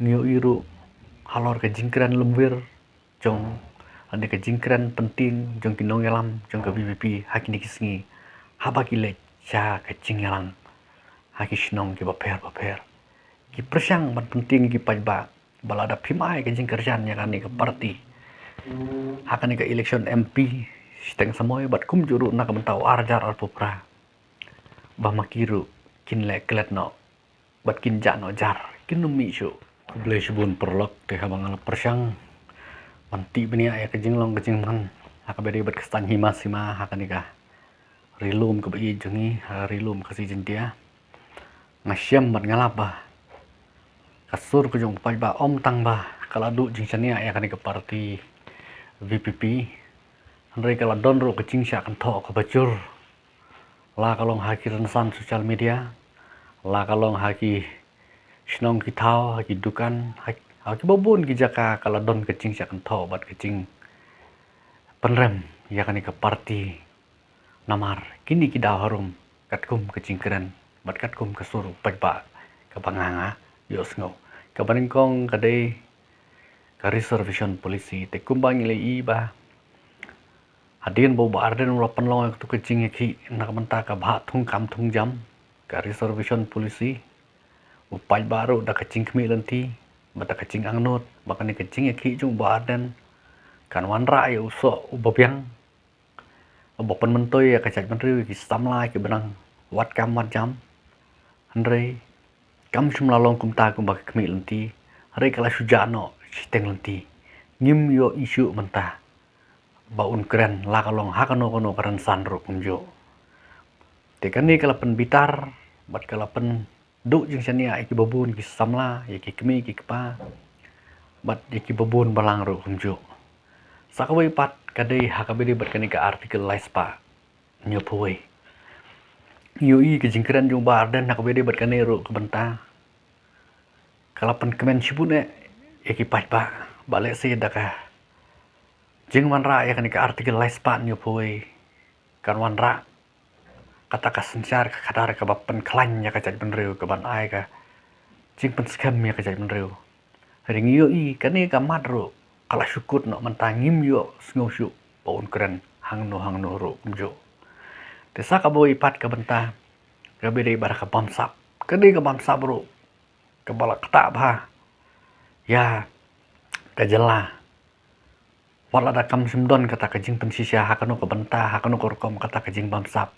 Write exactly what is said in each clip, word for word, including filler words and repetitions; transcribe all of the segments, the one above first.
Ngi ïohi ruh halor ka jingkren lymwir jong, lane ka jingkren pyntieng jong ki nongïalam jong ka VPP ha kine ki sngi, haba ki leit sha ka jingïalang ha ki shnong kiba pher bapher. Ki pyrshang ban pyntieng ïa ki paidbah ba lada phim ai ka jingkyrjan ïa kane ka party ha kane ka election MP shiteng samoi bad kumjuh ruh na ka bynta u ar hajar arphew phra, ba ma ki ruh kin leh klet noh bad kin jah noh jar, kin ym mih shuh. Khublei shibun paralok, te haba nga la pyrshang ban tip bniah ïa ka jinglong ka jingman ha kaba ïadei bad ka saiñ hima sima ha kane ka ri lum kaba ïeit jong ngi, ha ri lum Khasi Jaiñtia, nga shem bad nga lap ba ka sur ka jong u paidbah ym tang ba ka la duh jingshaniah ïa kane ka party VPP, hynrei ka la don ruh ka jingshah kynthoh kaba jur, la ka long ha ki rynsan social media, la ka long ha ki shnong ki thaw, ha ki dukan, ha, ha kiba bun ki jaka ka la don ka jingshah kynthoh bad ka jingpynrem ïa kane ka party. Namar kine ki daw harum katkum ka jingkren bad katkum ka sur u paidbah kaba nga nga ïohsngew. Kaba nyngkong ka dei ka reservation policy, te kumba ngi la ïohi ba hadien ba u Bah Ardent u la pynlong ïa katu ka jingïakhih na ka bynta ka bhah thung kam thung jam, ka reservation policy, u paidbah ruh da ka jingkhmih lynti bad da ka jingangnud ba kane ka jingïakhih jong u Bah Ardent kan wanrah ïa u soh uba biang, uba pynmyntoi ïa ka jaitbynriew, ïa ki samla, ïa kiba nang wad kam wad jam. Hynrei kam shym la long kumta kumba ki khmih lynti, hynrei ka la shu jah noh shiteng lynti. Ngim ïohi shuh mynta ba un kren la ka long ha kano kano ka rynsan ruh kumjuh. Te kane ka la pynbitar bad ka la pynduh jingshaniah ïa kiba bun ki samla, ïa ki kmie ki kpa bad ïa kiba bun balang ruh kumjuh. Sa kawei pat ka dei ha kaba ïadei bad kane ka Article lai spah hynñiewphew wei. Ngi ïohi ka jingkren jong u Bah Ardent ha kaba ïadei bad kane ruh ka bynta ka la pynkmen shibun eh ïa ki paidbah ba lehse da ka jingwanrah ïa kane ka Article lai spah hynñiewphew wei kan wanrah kata ka synshar ka khadar kaba pynkhlaiñ ïa ka jaitbynriew, kaban ai ka jingpynskhem ïa ka jaitbynriew. Hynrei ngi ïohi kane ka mat ruh ka la shu kut noh mynta, ngim ïohsngew shuh ba un kren hangno hangno ruh kumjuh. Te sa kawei pat ka bynta kaba ïadei bad ka bamsap, ka dei ka bamsap ruh kaba la ktah bha ïa ka jylla. Wat lada kam shym don kata ka jingpynshisha ha kano ka bynta, ha kano ka rukom kata ka jingbamsap,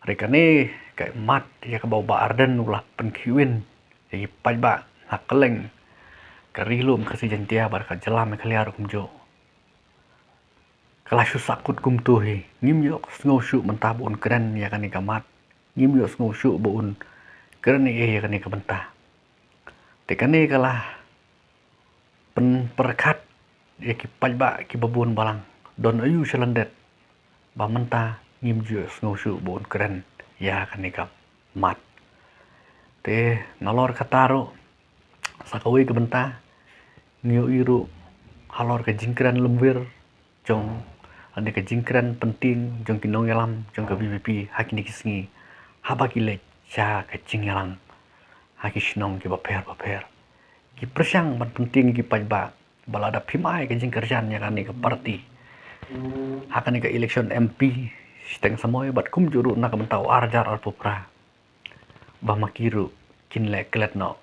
hynrei kane ka mat ïa kaba u Bah Ardent u la pynkhih win ïa ki paidbah ha kylleng ka ri lum Khasi Jaiñtia bad ka jylla Meghalaya ruh kumjuh, ka la shu sahkut kumto hi. Ngim ïohsngew shuh mynta ba un kren ïa kane ka mat, ngim ïohsngew shuh ba un kren ei ei ïa kane ka bynta. Te kane ka la pynpyrkhat ïa ki paidbah kiba bun balang, don aiu sha lyndet ba mynta ngim ju ïohsngew shuh ba un kren ïa kane ka mat. Te nalor kata ruh, sa kawei ka bynta ngi ïohi ruh halor ka jingkren lymwir jong, lane ka jingkren pyntieng jong ki nongïalam jong ka VPP ha kine ki sngi, haba ki leit sha ka jingïalang ha ki shnong kiba pher bapher. Ki pyrshang ban pyntieng ïa ki paidbah ba lada phim ai ka jingkyrjan ïa kane ka party ha kane ka election MP shiteng samoi bad kumjuh ruh na ka bynta u ar hajar arphew phra, ba ma ki ruh kin leh klet noh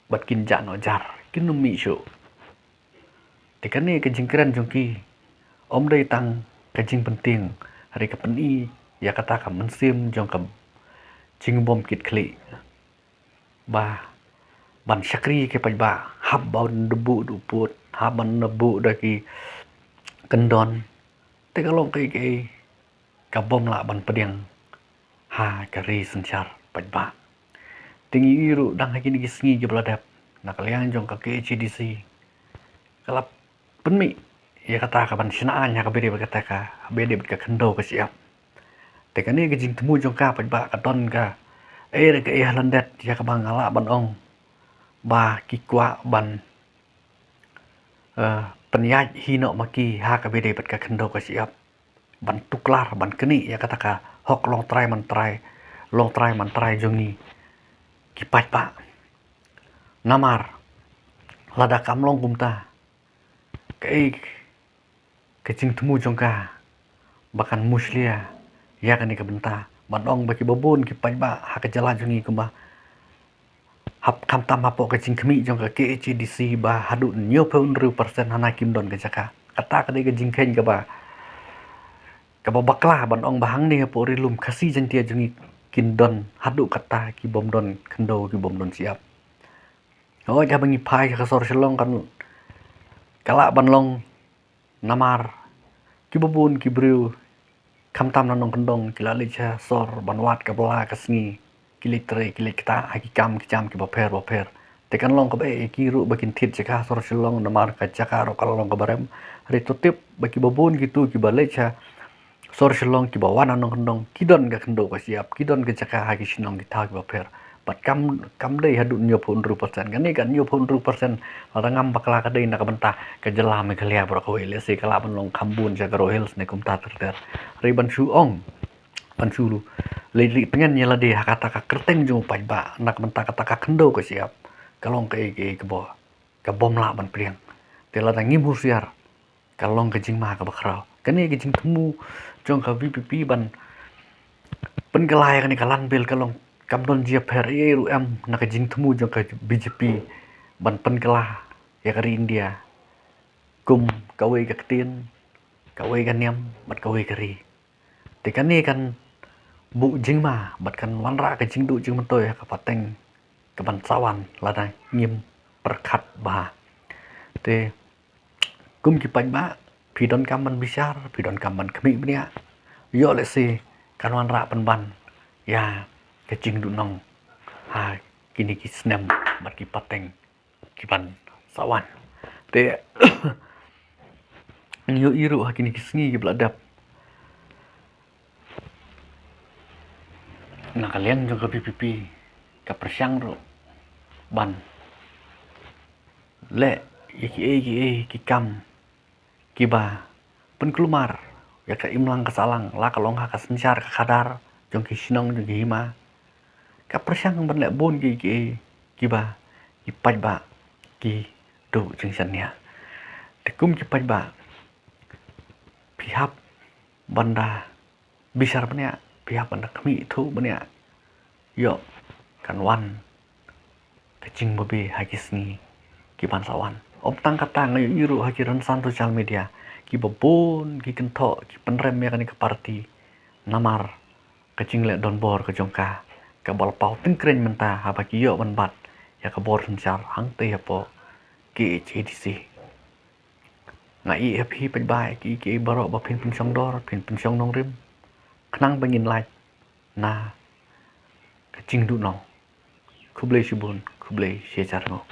bad kin jah noh jar, kin ym mih shuh. Te kane ka jingkren jong ki ym dei tang ka jingpyntieng, hynrei ka pyni ïa kata ka mynsiem jong ka jingbym kit khlieh, ba ban shakri ïa ki paidbah, hap ban da buh da u pud, hap ban da buh da ki kyndon. Te ka long kaei kaei ka bym lah ban pdiang ha ka ri synshar paidbah. Te ngi ïohi ruh dang ha kine ki sngi kiba la dep, na ka liang jong ka KHADC ka la pynmih ïa kata kaban shna aiñ ha kaba ïadei bad kata ka, kaba ïadei bad ka khyndew ka shyiap. Te kane ka jingthmu jong ka paidbah ka don kaei re kaei ha lyndet ïa kaba nga lah ban ong ba ki kwah ban, eh, pynïaid hi noh ma ki ha kaba ïadei bad ka khyndew ka shyiap, ban tuklar, ban knieh ïa kata ka hok longtrai mantrai, longtrai mantrai jong ngi ki paidbah. Namar Lada kam long kumta, kaei ka jingthmu jong ka ba kan mushlia ïa kane ka bynta, ban ong ba kiba bun ki paidbah ha ka jylla jong ngi kumba hap khamtam hapoh ka jingkhmih jong ka K H A D C ba haduh hynñiewphew hynriew percent hana kim don ka jaka. Kata ka dei ka jingkheiñ kaba, kaba bakla ban ong ba hangne hapoh Ri Lum Khasi Jaiñtia jong ngi kin don haduh katta ki bym don khyndew, ki bym don shyiap. Hooid, haba ngi phai sha ka sor Shillong kan ka lah ban long, namar kiba bun ki briew khamtam na nongkyndong ki la leit sha sor ban wad ka bylla ka sngi, ki leit trei, ki leit ktah ha ki kam ki jam kiba pher ba pher. Te kan long kaba eh ïa ki ruh ba kin thied sha ka sor Shillong namar ka jaka ruh ka la long kaba rem. Hynrei to tip ba kiba bun kito kiba leit sha sor Shillong kiba wan na nongkyndong ki don ka khyndew ka shyiap, ki don ka jaka ha ki shnong ki thaw kiba pher. Bad kam, kam dei haduh hynñiewphew hynriew percent. Kane ka hynñiewphew hynriew percent lada ngam bakla ka dei na ka bynta ka jylla Meghalaya baroh kawei, lehse ka lah ban long kham bun sha Garo Hills ne kumta ter ter. Hynrei ban shu ong, ban shu leit rieh tngen ïa lade ha kata ka kyrteng jong u paidbah na ka bynta kata ka khyndew ka shyiap, ka long kaei kaei kaba, ka bym lah ban pdiang. Te lada ngim husiar, ka long ka jingma kaba khraw. Kane ka jingthmu jong ka V P P ban pynkylla ïa kane ka Land Bill ka long, kam don jingïapher ei ei ruh em na ka jingthmu jong ka B J P ban pynkylla ïa ka ri India kum kawei ka ktien, kawei ka niam bad kawei ka ri. Te kane kan buh jingma bad kan wanrah ka jingduh jingmyntoi ha ka pateng kaban sa wan lada ngim pyrkhat bha. Te kum ki paidbah, phi donkam ban bishar, phi donkam ban khmih bniah. Ïoh lehse kan wanrah pynban ïa ka jingduhnong ha kine ki snem bad ki pateng kiban sa wan. Te ngi ïohi ruh ha kine ki sngi kiba la dep, na ka liang jong ka V P P ka pyrshang ruh ban leh ïa kiei kiei ki kam kiba pynkulmar ïa ka imlang ka sahlang, la ka long ha ka synshar ka khadar jong ki shnong jong ki hima. Ka pyrshang ban leh bun kiei kiei kiba ki paidbah ki duh jingshaniah. Te kum ki paidbah, phi hap ban da bishar bniah, phi hap ban da khmih thuh bniah. Ïoh, kan wan ka jingbabe ha ki sngi kiban sa wan. Ym tang kata, nga ïohi ruh ha ki rynsan social media kiba bun ki kynthoh, ki pynrem ïa kane ka party namar ka jingleh donbor ka jong ka, kaba la paw tyngkreiñ mynta haba ki ïoh ban bat ïa ka bor synshar hangtei hapoh K H A D C. Nga ïeh ha phi paidbah, kiei kiei baroh ba phin pynshong dor, phin pynshong nongrim, khnang ba ngin lait na ka jingduhnong. Khublei shibun, khublei shihajar nguh.